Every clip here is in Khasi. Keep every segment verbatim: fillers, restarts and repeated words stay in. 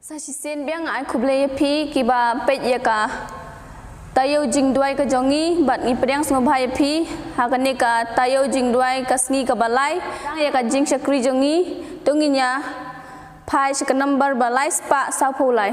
Sa shisien biang ai khublei ïa phi kiba peit ïa ka taïew jingduwai ka jong ngi, bad ngi pdiang sngewbha ïa phi ha kane ka taïew jingduwai ka sngi kaba lai. Tang ïa ka jingshakri jong ngi, to ngin ïa phai sha ka nambar ba lai spah sawphew lai.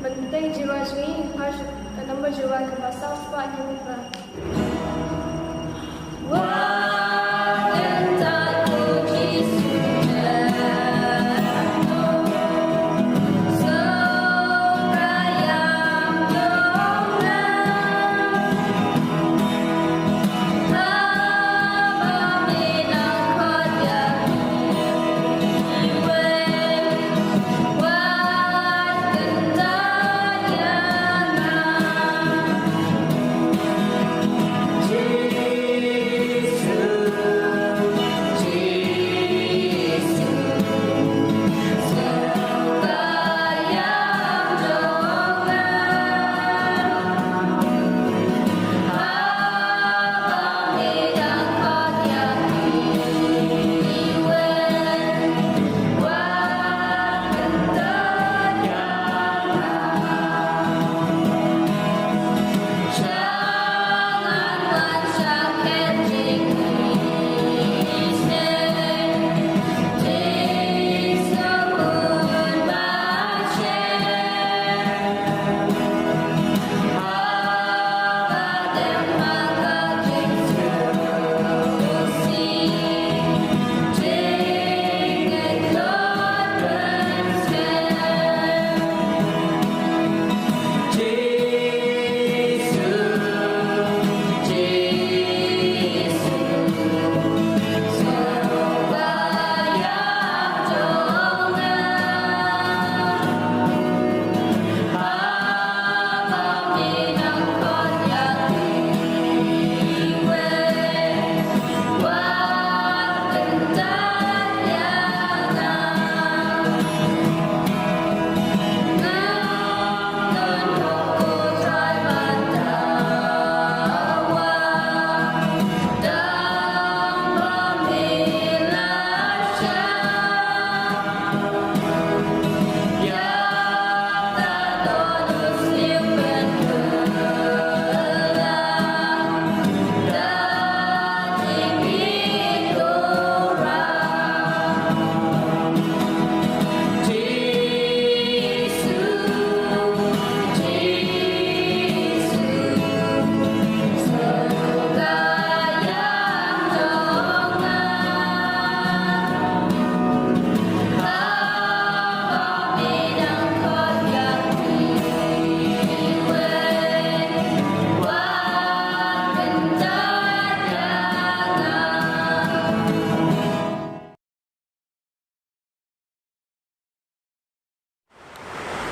Ban bteng jingrwai jong ngi, ha ka nambar jingrwai kaba saw spah hynñiewphew phra.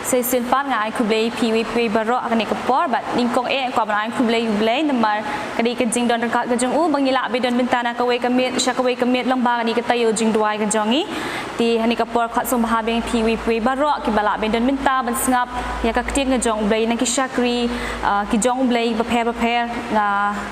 Sa shisien pat nga ai khublei phi wei phi wei baroh ha kane ka por, bad nyngkong eh kwah ban ai khublei ïa U Blei namar ka dei ka jingdon ryngkat ka jong u ba ngi lah ban don bynta na kawei ka miet sha kawei ka miet lyngba kane ka taïew jingduwai ka jong ngi. Te ha kane ka por kwah sngewbha biang phi wei phi wei baroh kiba lah ban don bynta ban sngap ïa ka ktien ka jong U Blei na ki shakri, ah, ki jong U Blei bapher bapher. Nga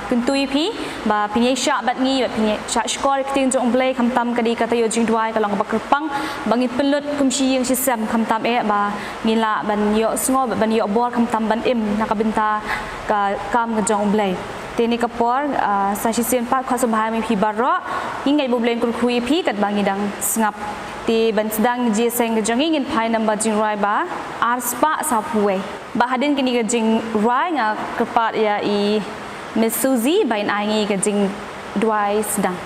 kyntu ïa phi ba phin ïai shah bad ngi, ba phin ïai shah shkor ïa ka ktien jong U Blei, khamtam ka dei ka taïew jingduwai ka long kaba kyrpang ba ngin pynlut kum shi ïing shi sem, khamtam eh ba ngin lah ban ïohsngew, ban ïoh bor, khamtam ban im na ka bynta ka kam ka jong U Blei. Te ha kane ka por, ah, sa shisien pat kwah sngewbha ïa phi baroh, ngin ngeit ba U Blei un kyrkhu ïa phi katba ngi dang sngap. Te ban sdang ïa ka jingïaseng ka jong ngi, ngin phai na ka jingrwai ba ar spah sawphew wei. Bad hadien kane ka jingrwai nga kyrpad ïa i Miss Suzy ba in ai ngi ka jingduwai sdang.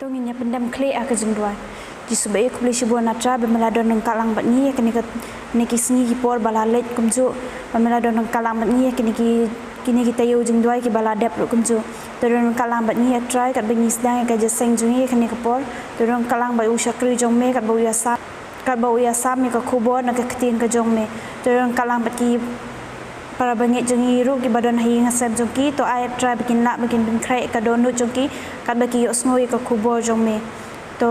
To ngin ïa pyndem khlieh ha ka jingduwai. Jisu ba ïeit, khublei shibun na Trai ba me la don ryngkat lang bad ngi ïa kine ki, kine ki sngi ki por ba la leit kumjuh, ba me la don ryngkat lang bad ngi ïa kine ki, kine ki taïew jingduwai kiba la dep ruh kumjuh. To don ryngkat lang bad ngi ïa Trai katba ngi sdang ïa ka jingïaseng jong ngi ïa kine ki por. To don ryngkat lang bad u shakri jong me katba u ïa sa Katba u ïasam ïa ka khubor na ka ktien ka jong me. To don ryngkat lang bad ki para bangeit jong ngi ruh kiba don ha ïing ha sem jong ki, to ai Trai ba kin lah ba kin pynkhreh ïa ka dohnud jong ki katba ki ïohsngew ïa ka khubor jong me. To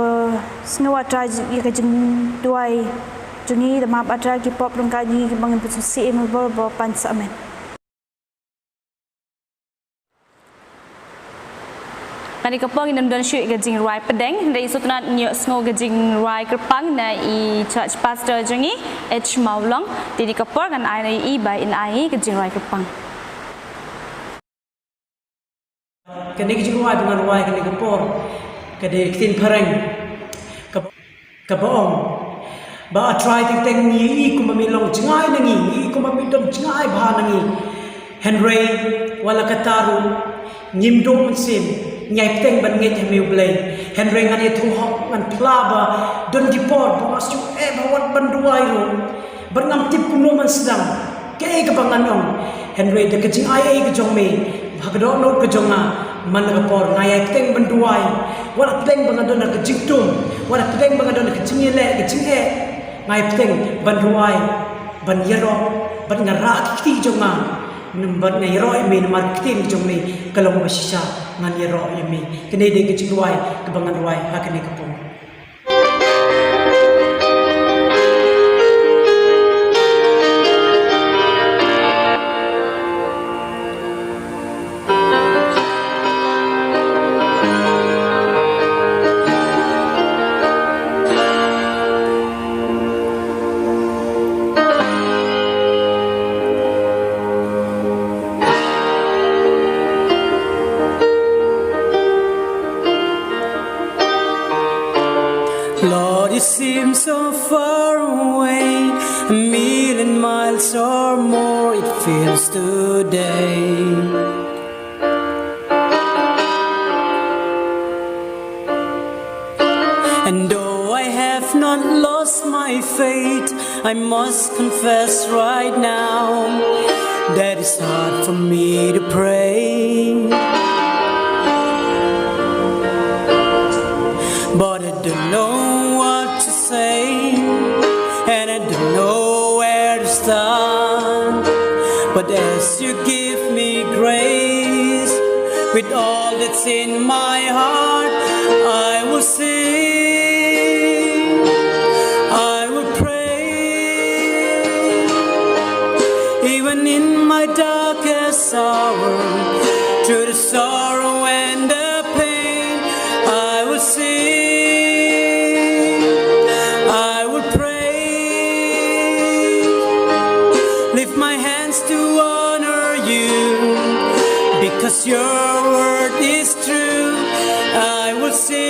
sngew Trai ïa ka jingduwai jong ngi, da map Trai ki pop ryngkat jong ngi kiba ngin pynsngewsih ïa me baroh ban sa, amen. Kane ka por ngin ym don shuh ïa ka jingrwai pdeng, hynrei sngewtynnat ngin ïohsngew ka jingrwai kyrpang na i Church Pastor jong ngi, H Mawlong. Te kane ka por ngan ai na i ba in ai ka jingrwai kyrpang. Kane ka jingrwai ba ngan rwai kane ka por ka dei ka ktien phareng. Ka Kaba ong ba A Trai teng teng ngi ïohi kumba me long jngai na ngi, ngi ïohi kumba me don jngai bha na ngi. Hynrei wat la katta ruh ngim duh mynsiem, ngi ai bteng ban ngeit ha me U Blei. Hynrei ngan ïathuh hok, ngan phla ba don ki por ba nga shu eh bha wat ban duwai ruh. Bad ngam tip kumno ban sdang kaei kaba ngan ong. Hynrei da ka jingaiei ka jong me ha ka dohnud ka jong nga, man la ka por nga ïai bteng ban duwai. Wat la pdeng ba nga don ha ka jingtum, wat la pdeng ba nga don ha ka jingïaleh ka jingeh, nga ïai bteng ban duwai, ban ïaroh, bad nga rah ki kti jong nga. Namar ngan ïaroh ïa me namar ka ktien jong me ka long ba shisha, ngan ïaroh ïa me. Kane dei ka jingduwai kaba ngan duwai ha kane ka por. Lord, you seem so far away, a million miles or more it feels today. And though I have not lost my faith, I must confess right now that it's hard for me to pray. But I don't know what to say, and I don't know where to start. But as you give me grace, with all that's in my heart, I will sing, I will pray. Even in my darkest hour, through the sorrow and the pain, I will sing, I will pray. Lift my hands to honor you, because your word is true. I will sing.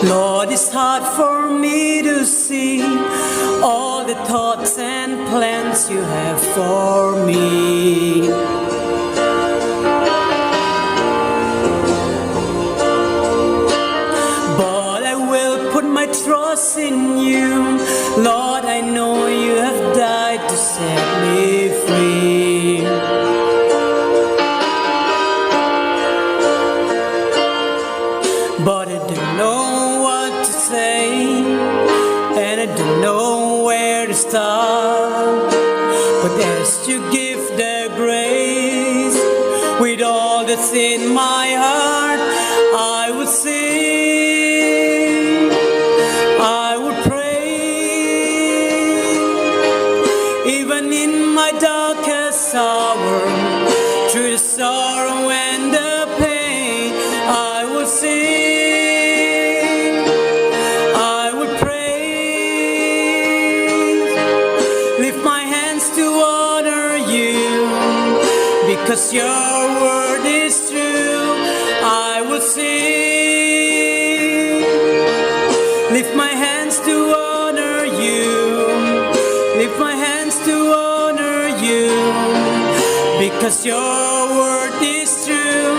Lord, it's hard for me to see all the thoughts and plans you have for me. But I will put my trust in you. Lord, I know you have died to set me free. But I don't know what to say, and I don't know where to start. But as you give the grace, with all that's in my heart, I will sing, I will pray. Even in my darkest hour, through the sorrow and the pain, I will sing, I will praise. Lift my hands to honor you, because your word is true. I will sing. Lift my hands to honor you. Lift my hands to honor you, because your word is true.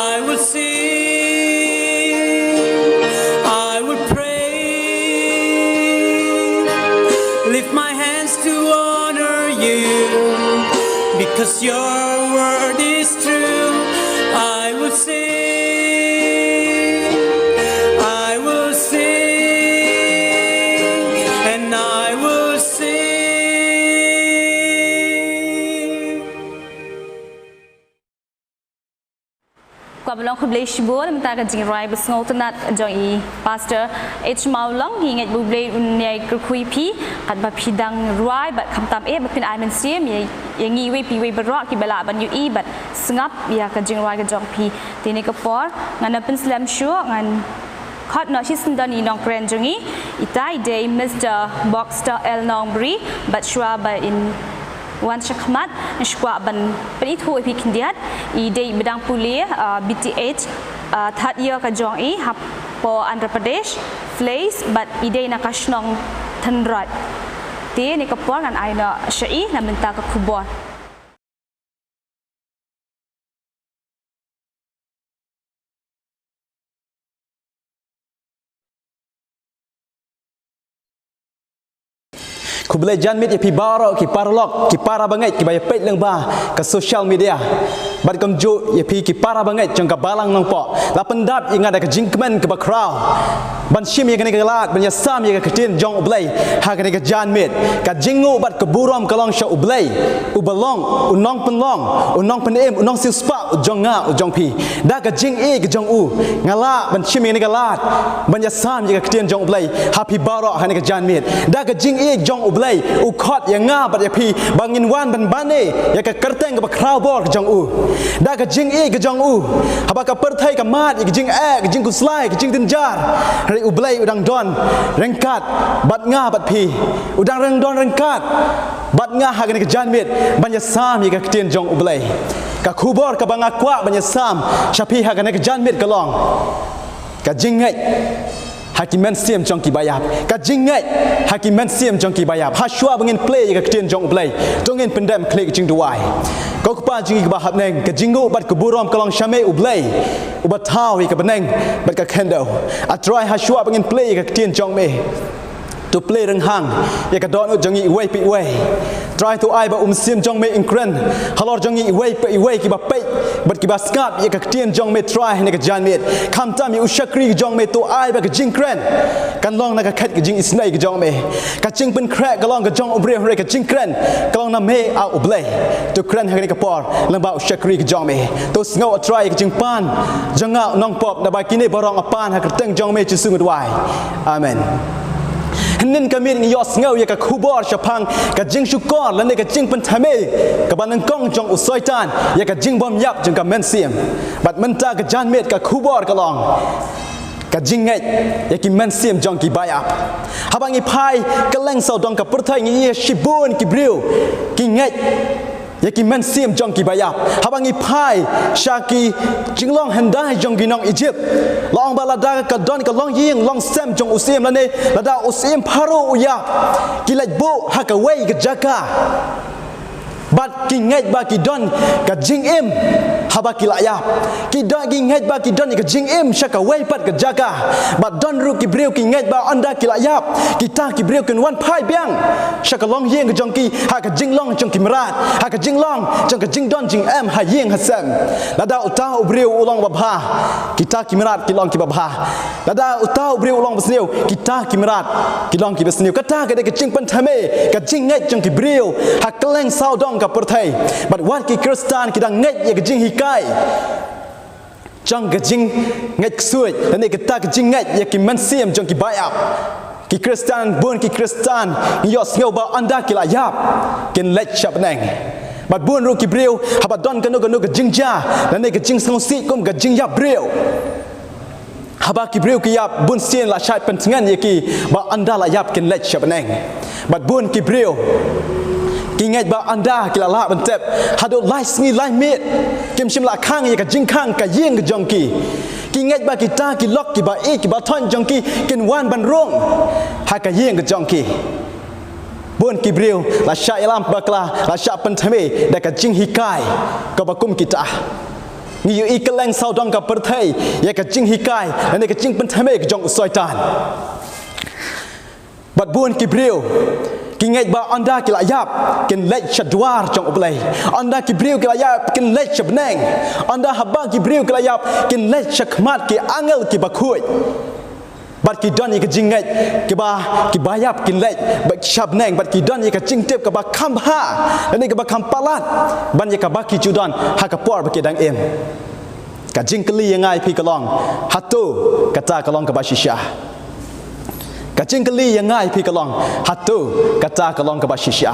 I will sing, I will praise. Lift my hands to honor you, because your word is true. I will sing, I will sing, and I will sing. Khublei shibun mynta ka jingrwai ba sngewtynnat jong i Pastor H Mawlong. Ngi ngeit ba U Blei un ïai kyrkhu ïa phi katba phi dang rwai bad khamtam eh ba phin ai mynsiem ïa ngi iwei pa iwei baroh kiba lah ban ïohi bad sngap ïa ka jingrwai ka jong phi. Te kane ka por ngan ym pynslem shuh, ngan khot noh shisyndon i nongkren jong ngi. Ita i dei Mister Boxter L Nongbri, bad shuwa ba in wan shakhmat, nga kwah ban pynithuh ïa phi khyndiat. I dei i ba dang pule, ah, B Th, ah, third year ka jong i hapoh Andhra Pradesh, Flays, bad i dei na ka shnong Thenroj. Te kane ka por ngan ai noh sha i na bynta ka khubor. U Blei janmiet ïa phi baroh ki paralok, ki para bangeit, kiba ïa peit lyngba ka social media. Bad kumjuh ïa phi ki para bangeit jong ka Balang Nongpoh. La pyndap ïa nga da ka jingkmen kaba khraw ban shim ïa kane ka lad, ban ïasam ïa ka ktien jong U Blei ha kane ka janmiet. Ka jingnguh bad ka burom ka long sha U Blei, uba long u nongpynlong, u nongpynim, u nongsiewspah u jong nga, u jong phi. Da ka jingïeit ka jong u, nga lah ban shim ïa kane ka lad, ban ïasam ïa ka ktien jong U Blei ha phi baroh ha kane ka janmiet. Da ka jingïeit jong U Blei, u khot ïa nga bad ïa phi ba ngin wan ban bane ïa ka kyrteng kaba khraw bor ka jong u. Da ka jingïeit ka jong u, haba ka pyrthei ka mad ïa ka jingeh, ka jingkhuslai, ka jingtynjar, hynrei U Blei u dang don ryngkat bad nga bad phi. U dang rang don ryngkat bad nga ha kane ka janmiet ban ïasam ïa ka ktien jong U Blei. Ka khubor kaba nga kwah ban ïasam sha phi ha kane ka janmiet ka long: ka jingngeit ha ki mynsiem jong kiba ïap. Ka jingngeit ha ki mynsiem jong kiba ïap. Hashwa ba ngin plie ïa ka ktien jong U Blei, to ngin pyndem khlieh ka jingduwai. Ko Kpa jong ngi kaba ha bneng, ka jingnguh bad ka burom ka long sha me U Blei, uba thaw ïa ka bneng bad ka khyndew. A Trai, hashwa ba ngin plie ïa ka ktien jong me, to plie rynghang ïa ka dohnud jong ngi iwei pa iwei. Trai, to ai ba U Mynsiem jong me un kren halor jong ngi iwei pa iwei kiba peit bad kiba sngap ïa ka ktien jong me, Trai, ha kane ka janmiet. Khamtam ïa u shakri jong me, to ai ba ka jingkren kan long na ka khet ka jingisynei ka jong me. Ka jingpynkhreh ka long ka jong u briew, hynrei ka jingkren ka long na me, A U Blei. To kren ha kane ka por lyngba u shakri ka jong me. To sngew, A Trai, ïa ka jingpan jong nga u nongpop, naba kine baroh nga pan ha ka kyrteng jong me, Jisu nga duwai. Amen. Hynnin ka miet ngi ïohsngew ïa ka khubor shaphang ka jingshukor lane ka jingpynthame kaba nyngkong jong u Soitan ïa ka jingbymïap jong ka mynsiem. Bad mynta ka janmiet ka khubor ka long: ka jingngeit ïa ki mynsiem jong kiba ïap. Haba ngi phai kylleng sawdong ka pyrthei ngi ïohi shibun ki briew ki ngeit ïa ki mynsiem jong kiba ïap. Haba ngi phai sha ki jinglong hyndai jong ki nong Ijipt, la ong ba lada ka don ka longïing longsem jong u syiem lane lada u syiem Pharaoh u ïap, ki leit buh ha kawei ka jaka. Bad ki ngeit ba ki don ka jingim haba ki la ïap. Ki don, ki ngeit ba ki don ka jingim sha kawei pat ka jaka. Bad don ruh ki briew ki ngeit ba ynda ki la ïap, kita ki briew kin wan phai biang sha ka longïing ka jong ki ha ka jinglong jong ki mrad, ha ka jinglong jong ka jingdon jingem ha ïing ha sem. Lada uta u briew u long babha, kita ki mrad ki long kiba bha. Lada uta u briew u long basniew, kita ki mrad ki long kiba sniew. Kata ka dei ka jingpynthame, ka jingngeit jong ki briew ha kylleng sawdong ka pyrthei. Bad wat ki Khristan ki dang ngeit ïa ka jinghikai jong ka jingngeit ksuid lane kata ka jingngeit ïa ki mynsiem jong kiba ïap. Ki Khristan, bun ki Khristan ngi ïohsngew ba ynda ki la ïap kin leit sha bneng. Bad bun ruh ki briew, haba don kano kano ka jingjia lane ka jingsngewsih kum ka jingïap briew, haba ki briew ki ïap, bun sien la shait pyntngen ïa ki ba ynda la ïap kin leit sha bneng. Bad bun ki briew ki ngeit ba ynda ki la lah ban tep haduh lai sngi lai miet, kim shym la khang ïa ka jingkhang ka ïing ka jong ki. Ki ngeit ba kita ki lok kiba ïeit kiba thoh jong ki kin wan ban rung ha ka ïing ka jong ki. Bun ki briew la shah ïalam bakla, la shah pynthame da ka jinghikai kaba kum kita. Ngi ïohi kylleng sawdong ka pyrthei ïa ka jinghikai lane ka jingpynthame ka jong u Soitan. Bad bun ki briew ki ngeit ba ynda ki la ïap kin leit sha dwar jong U Blei. Ynda ki briew ki la ïap kin leit sha bneng. Ynda haba ki briew ki la ïap kin leit sha khmat ki angel kiba khuid. Bad ki don ïa ka jingngeit kiba, kiba ïap kin leit bad sha bneng, bad ki don ïa ka jingtip kaba kham bha lane kaba kham palat ban ïa kaba ki ju don ha ka por ba ki dang im. Ka jingkylli ïa nga ïa phi ka long, hato kata ka long kaba shisha? Ka jingkylli ïa nga ïa phi ka long, hato kata ka long kaba shisha?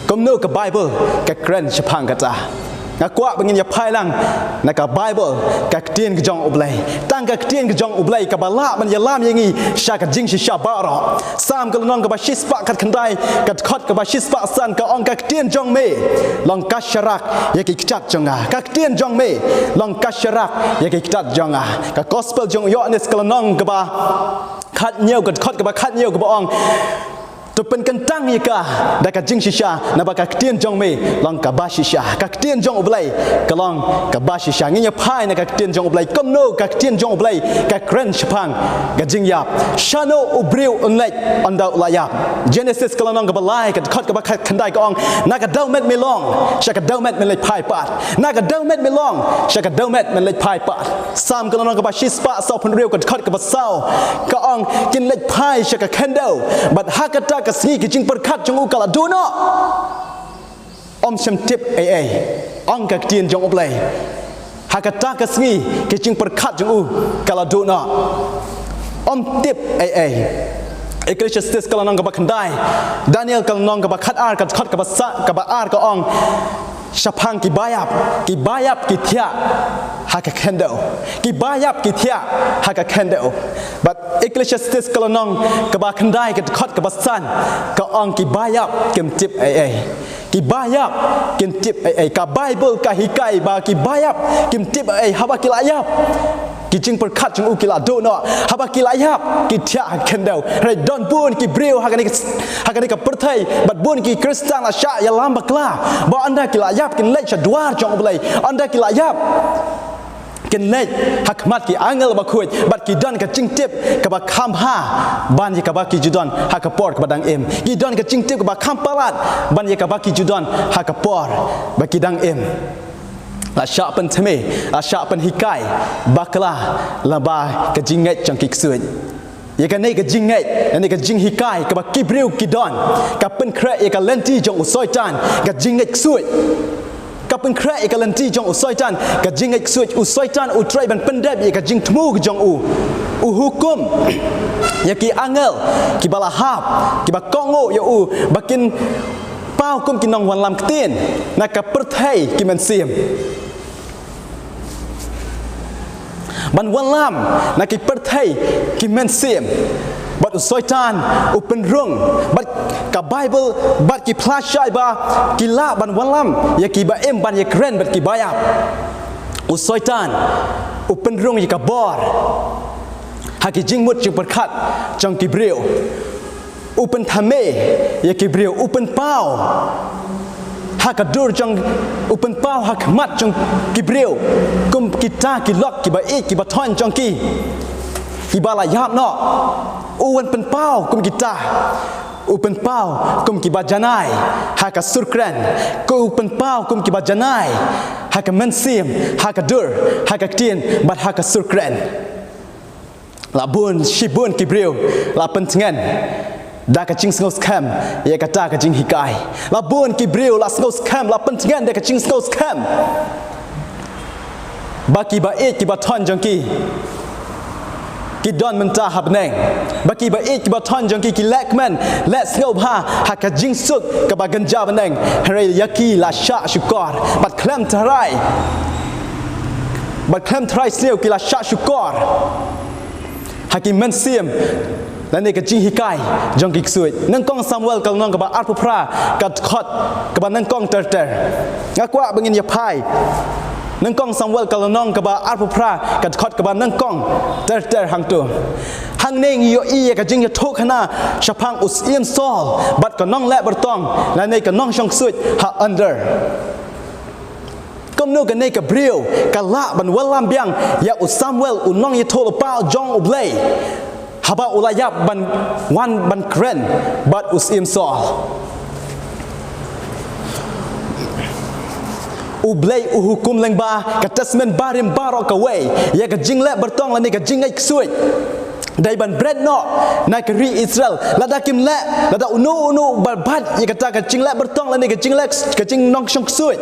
Kumno ka Baibl ka kren shaphang kata? Nga kwah ba ngin ïa phai lang na ka Baibl, ka ktien ka jong U Blei. Tang ka ktien ka jong U Blei kaba lah ban ïalam ïa ngi sha ka jingshisha baroh. Salm ka lynnong kaba shispah khatkhyndai, ka dkhot kaba shispah san ka ong, ka ktien jong me long ka sharak ïa ki kjat jong nga. Ka ktien jong me long ka sharak ïa ki kjat jong nga. Ka Gospel jong u Ïoannis ka lynnong kaba khathynñiew, ka dkhot kaba khathynñiew kaba ong, To pynkyntang ïa ka da ka jingshisha, naba ka ktien jong me long kaba shisha. Ka ktien jong U Blei ka long kaba shisha. Ngin ïa phai na ka ktien jong U Blei, kumno ka ktien jong U Blei ka kren shaphang ka jingïap. Shano u briew un leit ynda u la ïap? Genesis ka lynnong kaba lai, ka dkhot kaba khyndai ka ong, na ka dewmet me long, sha ka dewmet men leit phai pat. Na ka dewmet me long, sha ka dewmet men leit phai pat. Salm ka lynnong kaba shispah sawphew hynriew, ka dkhot kaba saw ka ong, kin leit phai sha ka khyndew, bad ha kata ka sngi ki jingpyrkhat jong u ka la duh noh. Ym shym tip ei ei, ong ka ktien jong U Blei. Ha kata ka sngi ki jingpyrkhat jong u ka la duh noh. Ym tip ei ei. Ecclesiastes ka lynnong kaba khyndai, Daniel ka lynnong kaba khatar, ka dkhot kaba sa, kaba ar ka ong, shaphang kiba ïap, kiba ïap ki thiah ha ka khyndew. Kiba ïap ki thiah ha ka khyndew. Bad Ecclesiastes ka lynnong kaba khyndai, ka dkhot kaba san ka ong, kiba ïap kim tip ei ei. Kiba ïap kim tip ei ei. Ka Baibl ka hikai ba kiba ïap kim tip ei ei haba ki la ïap. Ki jingpyrkhat jong u ki la duh noh. Haba ki la ïap ki thiah ha ka khyndew. Hynrei don bun ki briew ha kane ka, ha kane ka pyrthei, bad bun ki Khristan la shah ïalam bakla ba ynda ki la ïap kin leit sha dwar jong U Blei. Ynda ki la ïap kin leit ha khmat ki angel bakhuid, bad ki don ka jingtip kaba kham bha ban ïa kaba ki ju don ha ka por kaba dang im. Ki don ka jingtip kaba kham palat ban ïa kaba ki ju don ha ka por ba ki dang im. La shah pynthymmai, la shah pynhikai bakla lyngba ka jingngeit jong ki ksuid. Ïa kane ka jingngeit, ïa kane ka jinghikai kaba ki briew ki don, ka pynkhreh ïa ka lynti jong u Soitan, ka jingngeit ksuid. Ka pynkhreh ïa ka lynti jong u Soitan, ka jingngeit ksuid. U Soitan u trei ban pyndep ïa ka jingthmu ka jong u. U hukum ïa ki angel kiba la hap, kiba kohnguh ïa u, ba kin paw kum ki nongwanlam ktien na ka pyrthei ki mynsiem. Ban wanlam na ki pyrthei ki mynsiem. Bad u Soitan u pynrung, bad ka Baibl, bad ki phla shai ba ki lah ban wanlam ïa kiba im, ban ïakren bad kiba ïap. U Soitan u pynrung ïa ka bor ha ki jingmut jingpyrkhat jong ki briew. U pynthymmai ïa ki briew, u pynpaw ha ka dur jong, u pynpaw ha khmat jong ki briew kum kita ki lok kiba ïeit kiba thoiñ jong ki, kiba la ïap noh. U wan pynpaw kum kita, u pynpaw kum kiba janai ha ka sur kren, u pynpaw kum kiba janai ha ka mynsiem, ha ka dur, ha ka ktien, bad ha ka sur kren. La bun, shibun ki briew la pyntngen da ka jingsngewskhem ïa kata ka jinghikai. La bun ki briew la sngewskhem, la pyntngen da ka jingsngewskhem ba kiba ïeit kiba thoiñ jong ki, ki don mynta ha bneng. Ba kiba ïeit kiba thoiñ jong ki, ki leh kmen, leh sngewbha ha ka jingsuk kaba kynja bneng. Hynrei ïa ki la shah shukor bad khlem tharai, bad khlem tharai sniew ki la shah shukor ha ki mynsiem lane ka jinghikai jong ki ksuid. Nyngkong Samuel ka lynnong kaba arphew phra, ka dkhot kaba nyngkong ter ter. Nga kwah ba ngin ïa phai Nyngkong Samuel ka lynnong kaba arphew phra, ka dkhot kaba nyngkong ter ter hangto. Hangne ngi ïohi ïa ka jingïathuhkhana shaphang u syiem Saul bad ka nongleh byrtong lane ka nongshong ksuid ha Under. Kumno kane ka briew ka lah ban wallam biang ïa u Samuel, u nongïathuhlypa jong U Blei, haba u la ïap ban wan ban kren bad u syiem Saul? U Blei u hukum lyngba ka Testament Barim baroh kawei ïa ka jingleh byrtong lane ka jingngeit ksuid. Dei ban bret noh na ka ri Israel, lada kim leh, lada uno uno ba bat ïa kata ka jingleh byrtong lane ka jingleh, ka jingnongshong ksuid,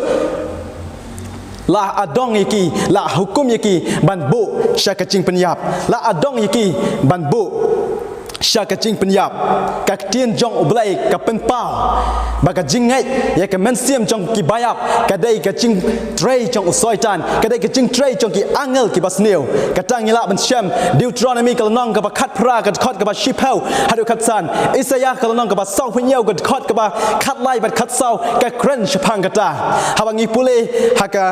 la adong ïa ki, la hukum ïa ki ban buh sha ka jingpynïap, la adong ïa ki ban buh sha ka jingpynïap. Ka ktien jong U Blei ka pynpaw ba ka jingngeit ïa ka mynsiem jong kiba ïap ka dei ka jingtrei jong u Soitan, ka dei ka jingtrei jong ki angel kiba sniew. Kata ngi lah ban shem Deuteronomy ka lynnong kaba khatphra, ka dkhot kaba shiphew haduh khatsan, Isaiah ka lynnong kaba sawphew hynñiew, ka dkhot kaba khatlai bad khatsaw, ka kren shaphang kata. Haba ngi pule ha ka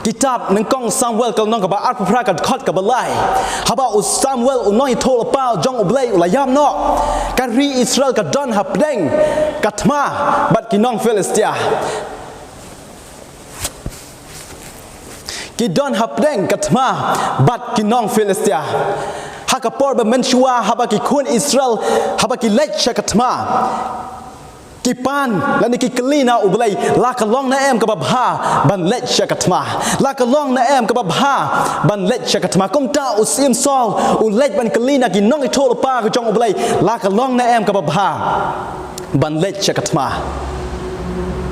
Kitab Nyngkong Samuel ka lynnong kaba arphew phra ka dkhot kaba lai. Haba u Samuel u nongïathuhlypa jong U Blei u la ïap noh, ka ri Israel ka don hapdeng ka thma bad ki nong Philistia. Ki don hapdeng ka thma bad ki nong Philistia. Ha ka por ba mynshuwa, haba ki khun Israel, haba ki leit sha ka thma, ki pan lane ki kylli na U Blei, la ka long ne em kaba bha ban leit sha ka thma? La ka long ne em kaba bha ban leit sha ka thma? Kumta u Syiem Saul u leit ban kylli na ki nongïathuhlypa ka jong U Blei, la ka long ne em kaba bha ban leit sha ka thma?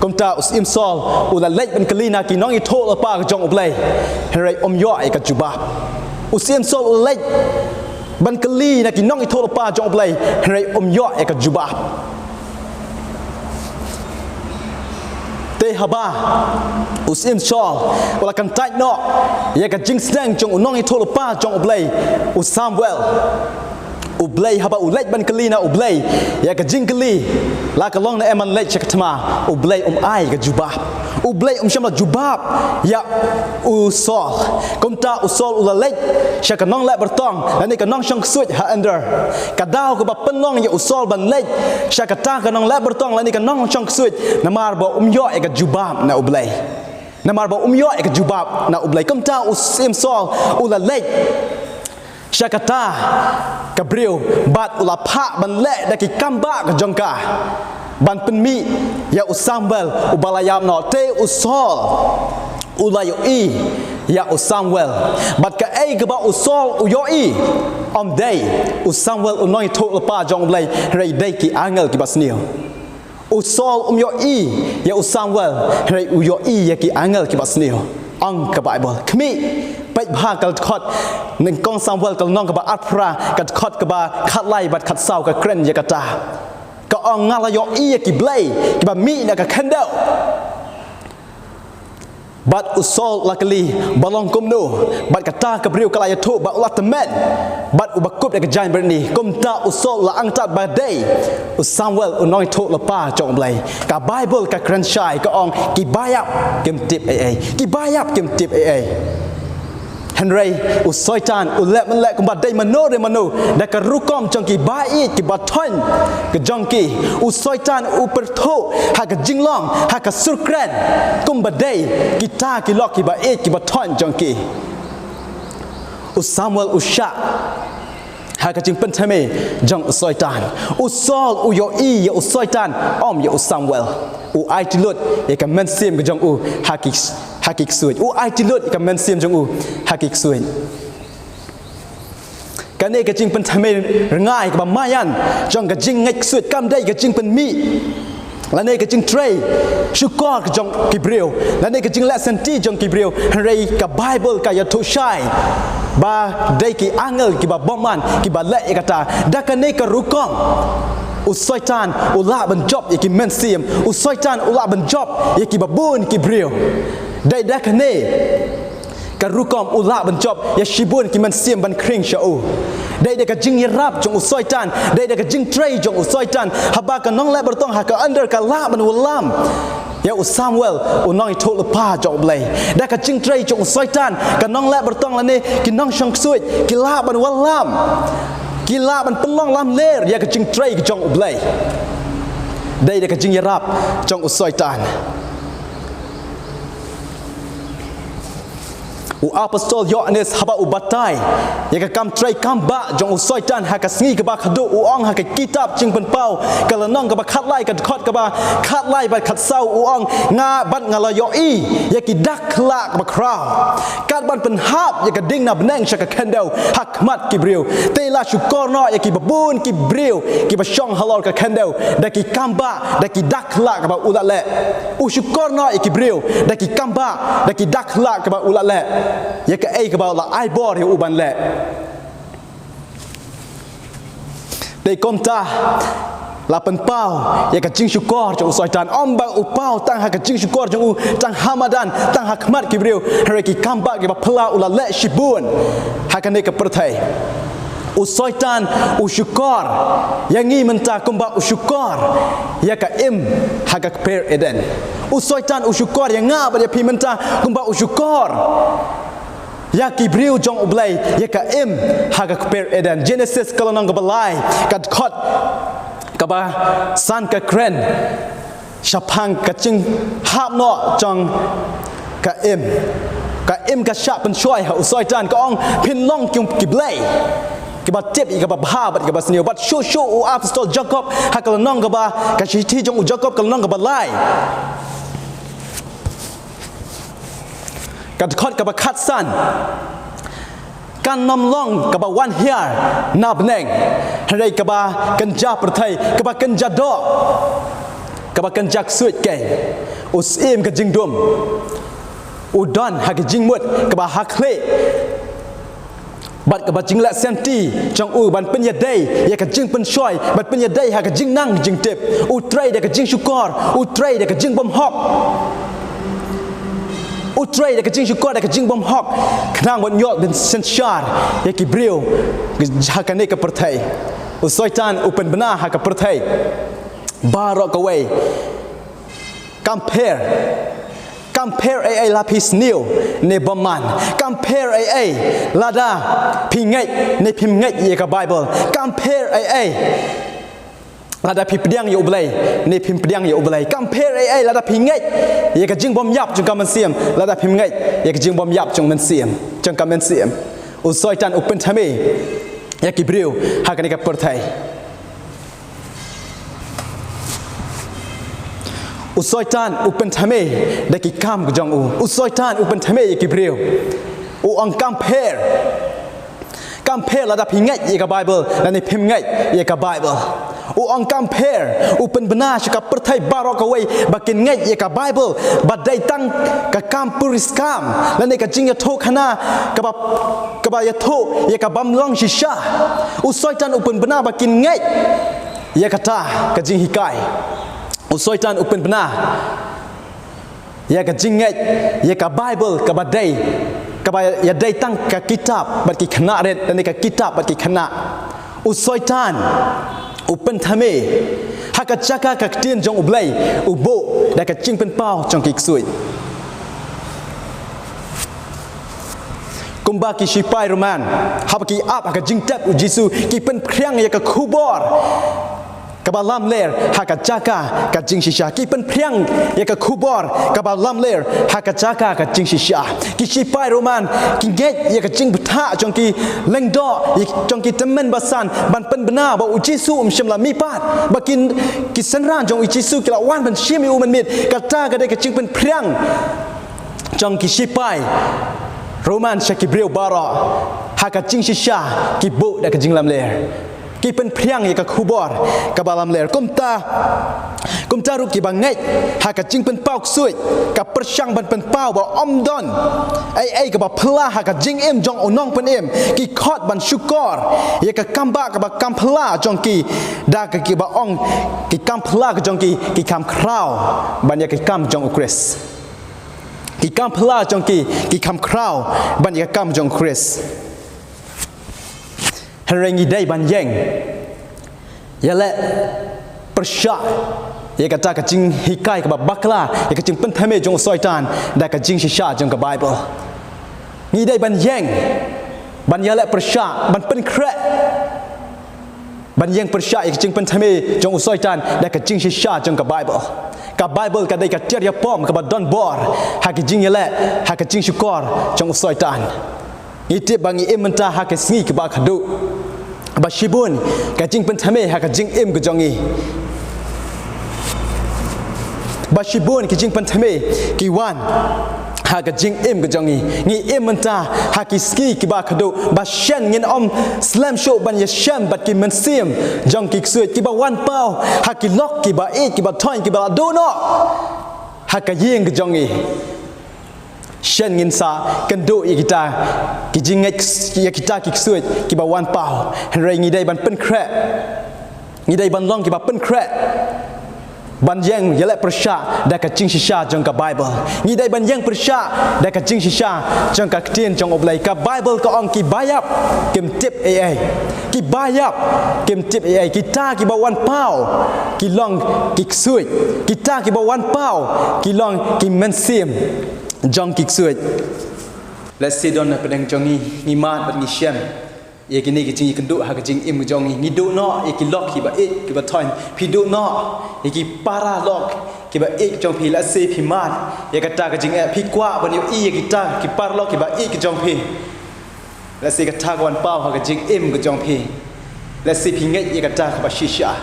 Kumta u Syiem Saul u la leit ban kylli na ki nongïathuhlypa ka jong U Blei, hynrei um ïoh ïa ka jubab. U Syiem Saul u la leit ban kylli na ki nongïathuhlypa jong U Blei, hynrei um ïoh ïa ka jubab. Te haba u Syiem Saul u la kyntait noh ïa ka jingsneng jong u nongïathuhlypa jong U Blei, u Samuel, U Blei, haba u leit ban kylli na U Blei ïa ka jingkylli, la ka long ne em ban leit sha ka thma, U Blei um ai ka jubab. U Blei um shym la jubab ïa u Saul. Kumta u Saul u la leit sha ka nongleh byrtong lane ka nongshong ksuid ha Endor. Ka daw kaba pynlong ïa u Saul ban leit sha kata ka nongleh byrtong lane ka nongshong ksuid, namar ba um ïoh ïa ka jubab na U Blei. Namar ba um ïoh ïa ka jubab na U Blei. Kumta u Syiem Saul u la leit sha kata ka briew bad u la phah ban leh da ki kambah ka jong ka ban pynmih ïa u Samuel uba la ïap noh. Te u Saul u la ïohi ïa u Samuel, bad kaei kaba u Saul u ïohi, ym dei u Samuel u nongïathuhlypa jong U Blei, hynrei dei ki angel kiba sniew. U Saul um ïohi ïa u Samuel, hynrei u ïohi ïa ki angel kiba sniew. Ong ka Baibl. Khmih, peit bha ka dkhot Nyngkong Samuel ka lynnong kaba arphew phra, ka dkhot kaba khatlai bad khatsaw ka kren ïa kata. Ka ong, nga la ïohi ïa ki blei kiba mih na ka khyndew. Bad u Saul u la kylli, ba long kumno? Bad kata ka briew ka la ïathuh ba u la tymmen bad uba kup da ka jaiñbyrni. Kumta u Saul u la angtat ba dei u Samuel u nongïathuhlypa jong U Blei. Ka Baibl ka kren shai, ka ong, ki baïap kim tip ei ei. Ki baïap kim tip ei ei. Hynrei u Soitan u leh mynleh kumba dei mano re mano, da ka rukom jong ki ba ïeit kiba thoiñ ka jong ki. U Soitan u pyrthuh ha ka jinglong, ha ka sur kren, kumba dei kita ki lok kiba ïeit kiba thoiñ jong ki. U Samuel u shah ha ka jingpynthymmai jong u Soitan. U Saul u ïohi ïa u Soitan, ym ïa u Samuel. U aiti lut ïa ka mynsiem ka jong u ha ki, ha ki ksuid. U aiti lut ïa ka mynsiem jong u ha ki ksuid. Kane ka jingpynthymmai rngai kaba maïan jong ka jingngeit ksuid kam dei ka jingpynmih lane ka jingtrei shukor ka jong ki briew, lane ka jingleh senti jong ki briew. Hynrei ka Baibl ka ïathuh shai ba dei ki angel kiba bymman kiba leh ïa kata. Da kane ka rukom u Soitan u lah ban jop ïa ki mynsiem, u Soitan u lah ban jop ïa kiba bun ki briew. Dei da kane ka rukom u lah ban jop ïa shibun ki mynsiem ban khring sha u. Dei da ka jingïarap jong u Soitan, dei da ka jingtrei jong u Soitan, haba ka nongleh byrtong ha ka Endor ka lah ban wallam ïa u Samuel u nongïathuhlypa jong U Blei. Da ka jingtrei jong u Soitan, ka nongleh byrtong lane ki nongshong ksuid ki lah ban wallam, ki lah ban pynlong lamler ïa ka jingtrei jong U Blei. Dei da ka jingïarap jong u Soitan. U apostol Ïoannis haba u batai ïa ka kam trei kam bah jong u Soitan ha ka sngi kaba khadduh, u ong ha ka kitab Jingpynpaw ka lynnong kaba khatlai ka dkhot kaba khatlai bad khatsaw, u ong, nga bad nga la ïohi ïa ki dak khyllah kaba khraw kat ban pynhap ïa ka ding na bneng sha ka khyndew ha khmat ki briew. Te la shukor noh ïa kiba bun ki briew kiba shong halor ka khyndew da ki kam bah, da ki dak khyllah kaba u la leh. U shukor noh ïa ki briew da ki kam bah, da ki dak khyllah kaba u la leh. Ïa kaei kaba u la ai bor ïa u ban leh. Dei kumta la pynpaw ïa ka jingshukor jong u Soitan. Ym ba u paw tang ha ka jingshukor jong u tang ha madan, tang ha khmat ki briew, hynrei ki kam bah kiba phylla u la leh shibun ha kane ka pyrthei. U Soitan u shukor ïa ngi mynta kumba u shukor ïa ka im ha ka kper Eden. U Soitan u shukor ïa nga bad ïa phi mynta kumba u shukor ïa ki briew jong U Blei ïa ka im ha ka kper Eden. Genesis ka lynnong kaba lai, ka dkhot kaba san ka kren shaphang ka jinghap noh jong ka im. Ka im ka shah pynshoi ha u Soitan, ka ong, phin long ki, ki blei kiba tip ïa kaba bha bad kaba sniew. Bad shuh shuh u apostol Jakob ha ka lynnong kaba, ka shithi jong u Jakob ka lynnong kaba lai, ka dkhot kaba khatsan, kan ym long kaba wan hiar na bneng, hynrei kaba kynja pyrthei, kaba kynja doh, kaba kynja ksuid keiñ. U Syiem ka jingdum u don ha ka jingmut kaba ha khlieh bad kaba jingleh sianti jong u ban pynïadei ïa ka jingpynshoi, ban pynïadei ha ka jingnang jingtip. U trei da ka jingshukor, u trei da ka jingbymhok. U trei da ka jingshukor, da ka jingbymhok, khnang ban ïoh ban synshar ïa ki briew ha kane ka pyrthei. U Soitan u pynbna ha ka pyrthei baroh kawei. Compare. Compare ei ei lada phi sniew ne bymman. Compare ei ei lada phi ngeit ne phim ngeit ïa ka Bible. Compare ei ei lada phi pdiang ïa U Blei ne phim pdiang ïa U Blei. Compare ei ei lada phi ngeit ïa ka jingbymïap jong ka mynsiem, lada phim ngeit ïa ka jingbymïap jong mynsiem, jong ka mynsiem. U Soitan u pynthame ïa ki briew ha kane ka pyrthei. U Soitan u pynthame da ki kam ka jong u. U Soitan u pynthame ïa ki briew. U ong compare. Compare lada phi ngeit ïa ka Bible lane phim ngeit ïa ka Bible. U ong compare, u pynbna sha ka pyrthei baroh kawei ba kin ngeit ïa ka Bible, ba dei tang ka kam puriskam lane ka jingïathuhkhana kaba, kaba ïathuh ïa ka bym long shisha. U Soitan u pynbna ba kin ngeit ïa kata ka jinghikai. U Soitan u pynbna ïa ka jingngeit ïa ka Bible kaba dei, kaba ïadei tang ka kitab bad ki khynnah rit lane ka kitab bad ki khynnah. U Soitan u pynthame ha ka jaka ka ktien jong U Blei, u buh da ka jingpynpaw jong ki ksuid. Kumba ki shipai Roman haba ki ap ha ka jingtep U Jisu, ki pynphriang ïa ka khubor kaba lamler ha ka jaka ka jingshisha. Ki pynphriang ïa ka khubor kaba lamler ha ka jaka ka jingshisha. Ki shipai Roman ki ngeit ïa ka jingbthah jong ki lyngdoh, ïa jong ki tymmen basan ban pynbna ba U Jisu um shym la mihpat, ba kin, ki synran jong U Jisu ki la wan ban shim ïa u mynmiet. Kata ka dei ka jingpynphriang jong ki shipai Roman sha ki briew baroh ha ka jingshisha, ki buh da ka jinglamler. Ki pynphriang ïa ka khubor kaba lamler. Kumta, kumta ruh kiba ngeit ha ka jingpynpaw ksuid, ka pyrshang ban pynpaw ba ym don ei ei kaba phylla ha ka jingim jong u nongpynim. Ki khot ban shukor ïa ka kambah kaba kam phylla jong ki, da ka kiba ong ki kam phylla ka jong ki, ki kham khraw ban ïa ka kam jong U Khrist. Ki kam phylla jong ki, ki kham khraw ban ïa ka kam jong U Khrist. Hynrei ngi dei ban ïeng ïaleh pyrshah ïa kata ka jinghikai kaba bakla, ïa ka jingpynthame jong u Soitan da ka jingshisha jong ka Baibl. Ngi dei ban ïeng ban ïaleh pyrshah, ban pynkhreh, ban ïeng pyrshah ïa ka jingpynthame jong u Soitan da ka jingshisha jong ka Baibl. Ka Baibl ka dei ka tiar ïapom kaba don bor ha ka jingïaleh, ha ka jingshukor jong u Soitan. Ngi tip ba ngi im mynta ha ka sngi kaba khadduh, ba shibun ka jingpynthame ha ka jingim ka jong ngi, ba shibun ka jingpynthame ki wan ha ka jingim ka jong ngi. Ngi im mynta ha ki sngi kiba khadduh, ba shen ngin ym slem shuh ban ïashem bad ki mynsiem jong ki ksuid kiba wan paw ha ki lok kiba ïeit, kiba thoiñ, kiba la duh noh ha ka ïing ka jong ngi. Shen ngin sa kynduh ïa kita ki jingngeit, ïa kita ki ksuid kiba wan paw. Hynrei ngi dei ban pynkhreh, ngi dei ban long kiba pynkhreh. ban ïeng ïaleh pyrshah da ka jingshisha jong ka Bible. Ngi dei ban ïeng pyrshah da ka jingshisha jong ka ktien jong U Blei. Ka Bible ka ong ki baïap kim tip ei ei. Ki baïap kim tip ei ei. Kita kiba wan paw ki long ki ksuid. Kita kiba wan paw ki long ki mynsiem jong ki ksuid. Lehse don na pdeng jong ngi, ngi mad bad ngi shem ïa kine ki jingïakynduh ha ka jingim ka jong ngi. Ngi duh noh ïa ki lok kiba ïeit kiba thoiñ. Phi duh noh ïa ki para lok kiba ïeit jong phi. Lehse phi mad ïa kata ka jingeh, phi kwah ban ïohi ïa kita ki para lok kiba ïeit ka jong phi. Lehse kata ka wan paw ha ka jingim ka jong phi. Lehse phi ngeit ïa kata kaba shisha.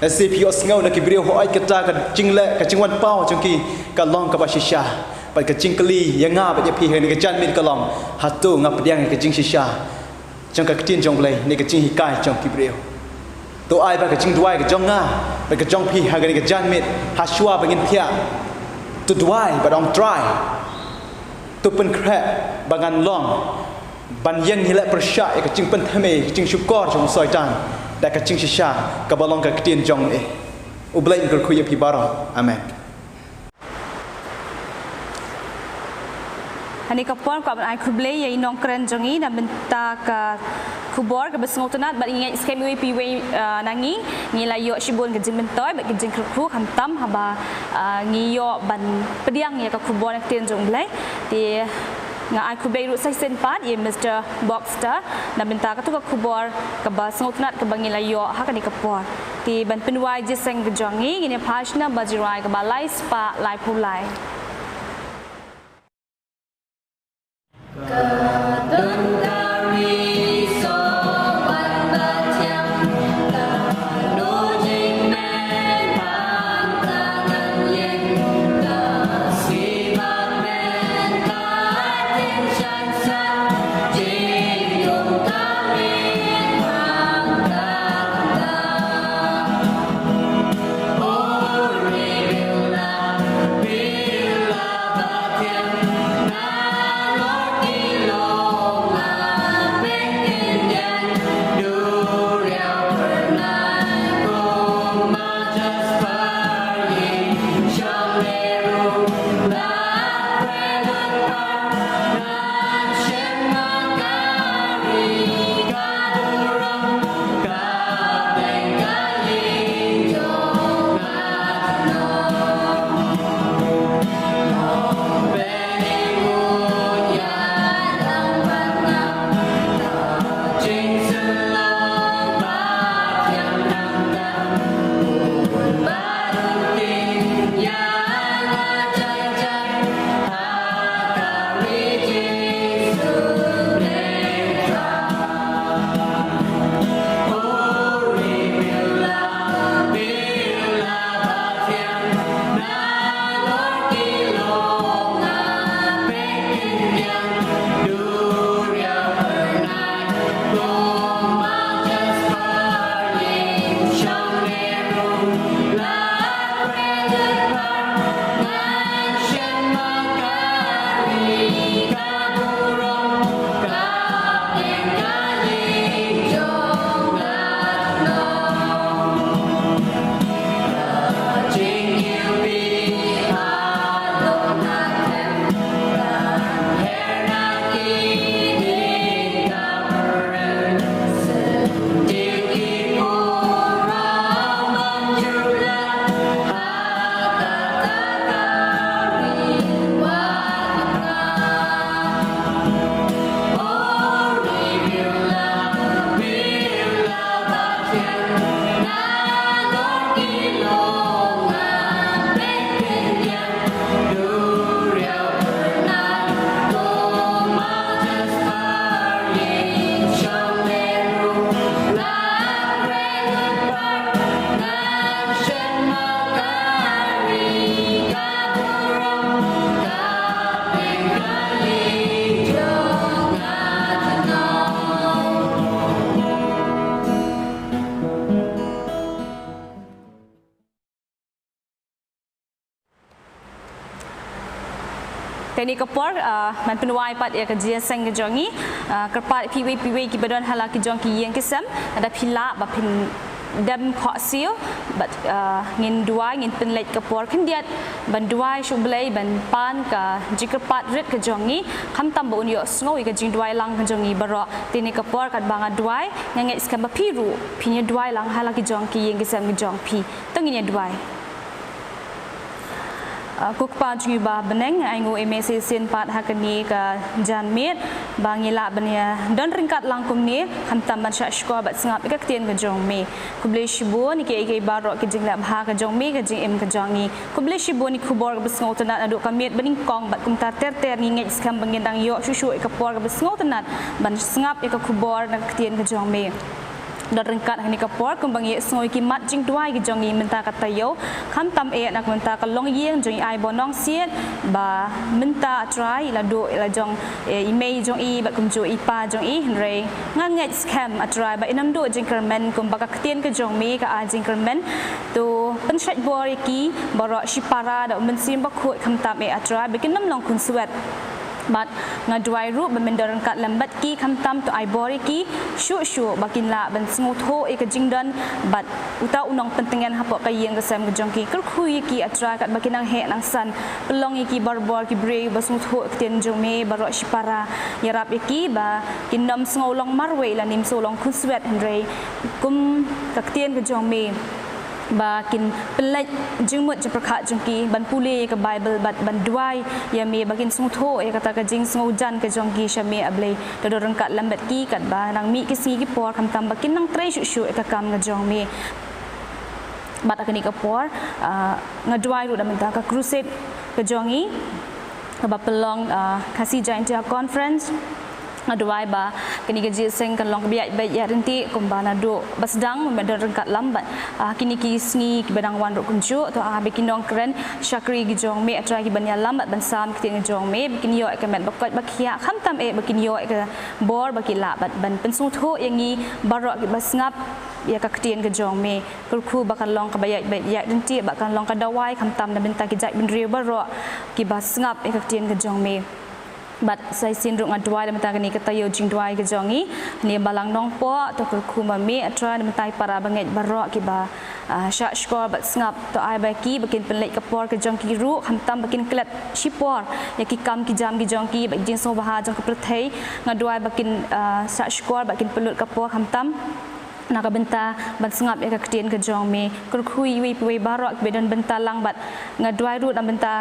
Lehse phi ïohsngew na ki briew hooid kata ka jingleh, ka jingwan paw jong ki ka long kaba shisha. Bad ka jingkylli ïa nga bad ïa phi ha kane ka janmiet ka long, hato nga pdiang ïa ka jingshisha jong ka ktien jong U Blei ne ka jinghikai jong ki briew? To ai ba ka jingduwai ka jong nga bad ka jong phi ha kane ka janmiet, ha shuwa ba ngin thiah, to duwai bad ong Trai, to pynkhreh ba ngan long ban ïeng ïaleh pyrshah ïa ka jingpynthymmai, ka jingshukor jong u Soitan da ka jingshisha kaba long ka ktien jong U Blei. U Blei un kyrkhu ïa phi baroh. Amen. Ha kane ka por kwah ban ai khublei ïa i nongkren jong ngi na bynta ka khubor kaba sngewtynnat bad ngi ngeit skhem iwei pa iwei, ah, na ngi ngi la ïoh shibun ka jingmyntoi bad ka jingkyrkhu khamtam haba, ah, ngi ïoh ban pdiang ïa ka khubor na ktien jong U Blei. Te nga ai khublei ruh sa shisien pat ïa Mister Boxster na bynta katu ka khubor kaba sngewtynnat kaba ngi la ïoh ha kane ka por. Te ban pynwai jingïaseng ka jong ngi, ngin ïa phai sha naba jingrwai kaba lai spah laiphew lai. Te ha kane ka por, ah, ngan pynwai pat ïa ka jingïaseng ka jong ngi, ah, kyrpad phi iwei pa iwei kiba don ha la ki jong ki ïing ki sem, lada phi lah ba phin dem khohsiew bad, ah, ngin duwai, ngin pynleit ka por khyndiat ban duwai sha U Blei ban pan ka jingkyrpad rit ka jong ngi, khamtam ba un ïohsngew ïa ka jingduwai lang ka jong ngi baroh. Te kane ka por katba nga duwai, nga ngeit skhem ba phi ruh phin ïa duwai lang ha la ki jong ki ïing ki sem ki jong phi. To ngin ïa duwai. Ah, ko Kpa jong ngi ba ha bneng, ai nguh ïa me sa shisien pat ha kane ka janmiet ba ngi lah ban ïa don ryngkat lang kumne, khamtam ban shah shkor bad sngap ïa ka ktien ka jong me. Khublei shibun ïa kiei kiei baroh ki jingleh bha ka jong me, ka jingim ka jong ngi. Khublei shibun ïa ka khubor kaba sngewtynnat naduh ka miet ba nyngkong bad kumta ter ter ngi ngeit skhem ba ngin dang ïoh shuh shuh ïa ka por kaba sngewtynnat ban sngap ïa ka khubor na ka ktien ka jong me. Don ryngkat ha kane ka por kumba ngi ïohsngew ïa ki mat jingduwai ki jong ngi mynta ka taïew, khamtam eh na ka bynta ka longïing jong i Aibor Nongsiej ba mynta, A Trai, i la duh ïa la jong, eh, i mei jong i bad kumjuh i pa jong i, hynrei nga ngeit skhem, A Trai, ba in ym duh jingkyrmen kumba ka ktien ka jong me ka ai jingkyrmen. To pynshait bor ïa ki baroh shipara da U Mynsiem Bakhuid, khamtam eh, A Trai, ba kin ym long khunswet. Bad nga duwai ruh ba men don ryngkat lem bad ki, khamtam to ai bor ïa ki shuh shuh ba kin lah ban sngewthuh ïa ka jingdon bad uta u nongpyntngen hapoh ka ïing ka sem ka jong ki. Kyrkhu ïa ki, A Trai, katba ki nang heh nang san. Pynlong ïa ki barabor ki briew ba sngewthuh ïa ka ktien jong me baroh shipara. Ïarap ïa ki ba kin ym sngew long marwei lane ym sngew long khunswet, hynrei kum ka ktien ka jong me ba kin pynleit jingmut jingpyrkhat jong ki ban pule ïa ka Baibl bad ban duwai ïa me ba kin sngewthuh ïa kata ka jingsngewjan ka jong ki sha me, A Blei. To don ryngkat lem bad ki katba nang mih ki sngi ki por, khamtam ba kin nang trei shuh shuh ïa ka kam ka jong me. Bad ha kane ka por, ah, nga duwai ruh na ka bynta ka crusade ka jong ngi kaba pynlong, ah, Khasi Jaintia Conference. Nga duwai ba kane ka jingïaseng kan long kaba ïaid beit ïaid ryntih kumba naduh ba sdang, ba don ryngkat lem bad, ah, kine ki sngi kiba dang wan ruh kumjuh. To ai ba ki nongkren shakri ki jong me, A Trai, ki ban ïalam bad ban sam ïa ka ktien ka jong me, ba kin ïoh ïa ka met ba koit ba khiah, khamtam eh ba kin ïoh ïa ka bor ba ki lah bad ban pynsngewthuh ïa ngi baroh kiba sngap ïa ka ktien ka jong me. Kyrkhu ba kan long kaba ïaid beit ïaid ryntih, ba kan long ka dawai, khamtam na ka bynta ki jaitbynriew baroh kiba sngap ïa ka ktien ka jong me. Bad sa shisien ruh nga duwai na ka bynta kane ka taïew jingduwai ka jong ngi, kane ka Balang Nongpoh, to kyrkhu ma me, A Trai, na ka bynta ki para bangeit baroh kiba, ah, shah shkor bad sngap. To ai ba ki ba kin pynleit ka por ka jong ki ruh, khamtam ba kin klet shipor ïa ki kam ki jam ki jong ki bad ki jingsngewbha jong ka pyrthei. Nga duwai ba kin, ah, shah shkor bad kin pynlut ka por, khamtam na ka bynta ban sngap ïa ka ktien ka jong me. Kyrkhu ïa iwei pa iwei baroh kiba don bynta lang bad nga duwai ruh na ka bynta,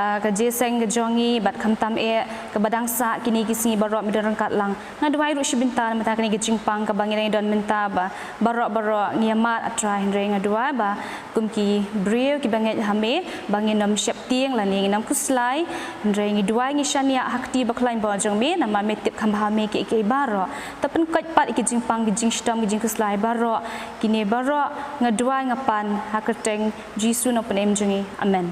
ah, ka jingïaseng ka jong ngi bad khamtam eh kaba dang sah kine ki sngi baroh, me don ryngkat lang. Nga duwai ruh shi bynta na ka bynta kane ka jingpang kaba ngi dang don mynta ba baroh baroh ngi ïa mad, A Trai, hynrei nga duwai ba kum ki briew kiba ngeit ha me ba ngin ym sheptieng lane ngin ym khuslai, hynrei ngi duwai ngi shaniah ha ka kti ba khlaiñ bor jong me, namar me tip kham bha me kiei kiei baroh. To pynkoit pat ïa ki jingpang, ki jingshitom, ki jingkhuslai baroh. Kine baroh nga duwai nga pan ha ka kyrteng Jisu Nongpynim jong ngi. Amen.